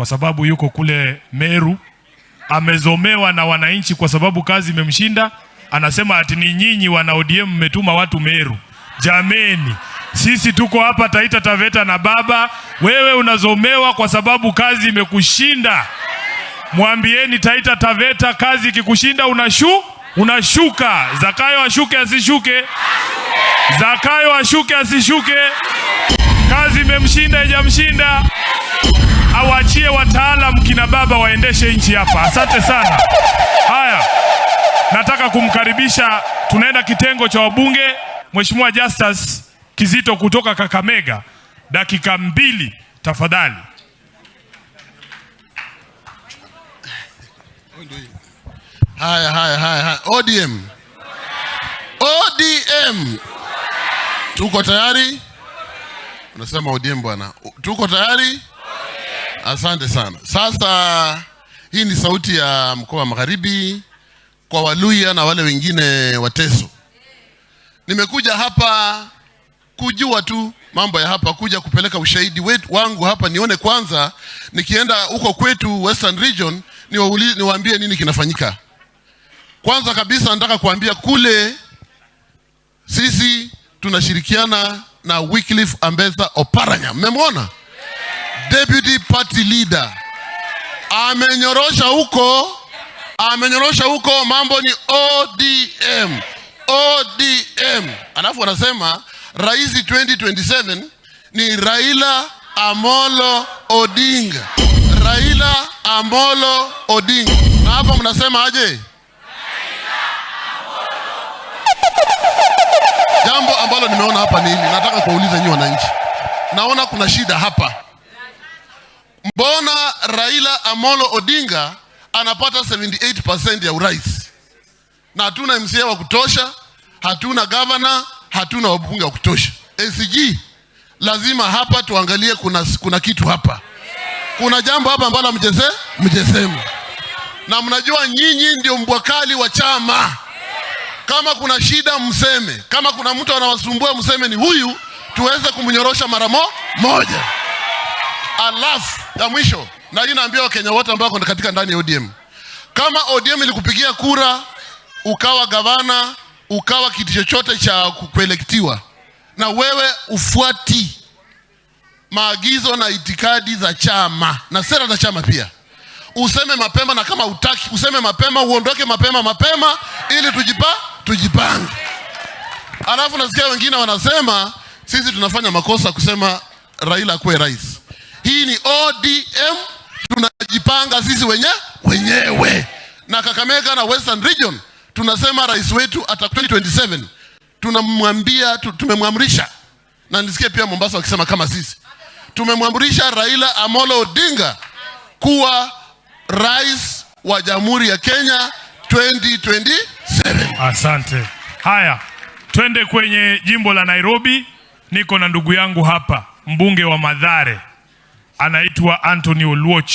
kwa sababu yuko kule Meru, amezomewa na wananchi kwa sababu kazi imemshinda. Anasema ati ni nyinyi wana ODM mmetuma watu Meru. Jameni, sisi tuko hapa Taita Taveta na baba, wewe unazomewa kwa sababu kazi imekushinda. Mwambieni Taita Taveta, kazi ikikushinda unashuka. Zakayo ashuke asishuke? Zakayo ashuke asishuke? Kazi imemshinda haijamshinda? Awachie wataalam kina baba waendeshe nchi hapa. Asante sana. Haya, nataka kumkaribisha, tunaenda kitengo cha wabunge, Mheshimiwa Justus Kizito kutoka Kakamega, dakika 2 tafadhali. Haya, haya, haya, haya. ODM. ODM. Tuko tayari? Unasema ODM bwana. Tuko tayari? Asante sana. Sasa hii ni sauti ya mkoa wa Magharibi kwa Waluya na wale wengine Wateso. Nimekuja hapa kujua tu mambo ya hapa, kuja kupeleka ushahidi wetu wangu hapa, nione kwanza nikienda huko kwetu Western Region niwaambie nini kinafanyika. Kwanza kabisa nataka kuambia kule sisi tunashirikiana na Wycliffe Ambetsa Oparanya. Mmemwona? Deputy Party Leader. Amenyorosha huko, amenyorosha huko, mambo ni ODM. ODM. Alafu wanasema rais 2027 ni Raila Amolo Odinga. Raila Amolo Odinga. Na hapa mnasema aje? Jambo ambalo nimeona hapa ni hili, nataka kuwauliza nyinyi wananchi. Naona kuna shida hapa. Mbona Raila Amolo Odinga anapata 78% ya urais? Na hatuna MCA wa kutosha, hatuna governor, hatuna wabunge wa kutosha. ACG, lazima hapa tuangalie kuna kitu hapa. Kuna jambo hapa ambalo mjesema. Na mnajua nyinyi ndio mbwa kali wa chama. Kama kuna shida mseme, kama kuna mtu anawasumbua mseme ni huyu, tuweze kumnyorosha mara moja. Alafu ya mwisho, na hii naambia Wakenya wote ambao wako katika ndani ya ODM. Kama ODM ilikupigia kura, ukawa gavana, ukawa kitu chochote cha kuelektiwa, na wewe ufuati maagizo na itikadi za chama na sera za chama pia, useme mapema, na kama hutaki useme mapema, uondoke mapema mapema ili tujipange. Alafu nasikia wengine wanasema sisi tunafanya makosa kusema Raila kuwe rais. Hii ni ODM, tunajipanga sisi wenyewe. Na Kakamega na Western Region tunasema rais wetu ata 2027 tumemwamrisha, na nisikie pia Mombasa wakisema kama sisi tumemwamrisha Raila Amolo Odinga kuwa rais wa Jamhuri ya Kenya 2027. Asante. Haya, twende kwenye jimbo la Nairobi. Niko na ndugu yangu hapa, mbunge wa Mathare, anaitwa Anthony Oluoch.